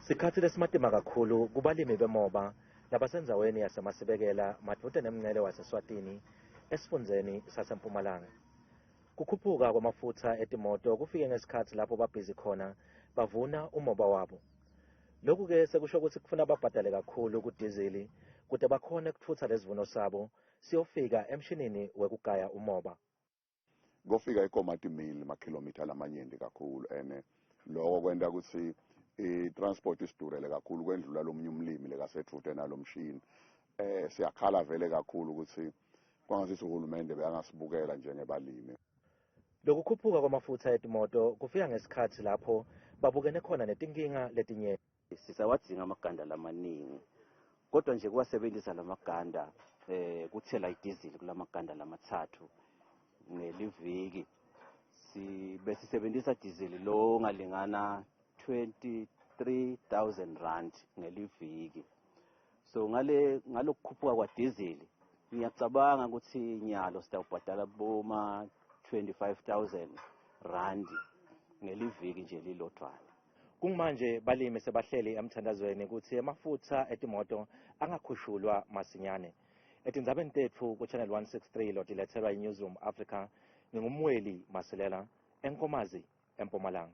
Sikhatsi lesimatima kakhulu kubalimi bemoba labasendzaweni yaseMasibekela madvute nemncele waseSwatini esifundzeni saseMpumalanga. Kukhuphuka kwemafutsa etimoto kufike ngesikhatsi lapho babhizi khona bavuna umoba wabo. Lokhu-ke sekusho ukuthi kufuna babhadale kakhulu kudizili kute bakhone kutfutsa lesivuno sabo siyofika emshinini wekugaya umoba. Kofika eKomati Mill makhilomitha lamanyenti kakhulu, and lokho kwenta ukuthi i-transport isidurele kakhulu kwendlula lomunye umlimi lekasedvute nalomshini. Siyakhala vele kakhulu ukuthi kwangasithi uhulumende beyangasibukela njengebalimi. Lokukhuphuka kwamafutsa etimoto kufika ngesikhatsi lapho babukene khona netinkinga letinyenti. Sisawadzinga amaganda lamaningi, kodwa nje kuwasebenzisa lamaganda kuthela idizili kulamaganda lamathathu ngeliviki, besisebenzisa dizili lo ngalingana 23,000 rand ngeliviki. So ngale ngalokukhuphuka kwadizili, ngiyacabanga ukuthi nyalo sitawubhadala boma 25,000 rand ngeliviki nje lilodvwana. Kungimanje balimi sebahleli emthandazweni ukuthi emafutsa etimoto angakhushulwa masinyane. Etindzabeni tetfu ku-Channel 163 lotiletselwa i-Newsroom Africa, ngingumweli Masilela, eNkomazi, eMpumalanga.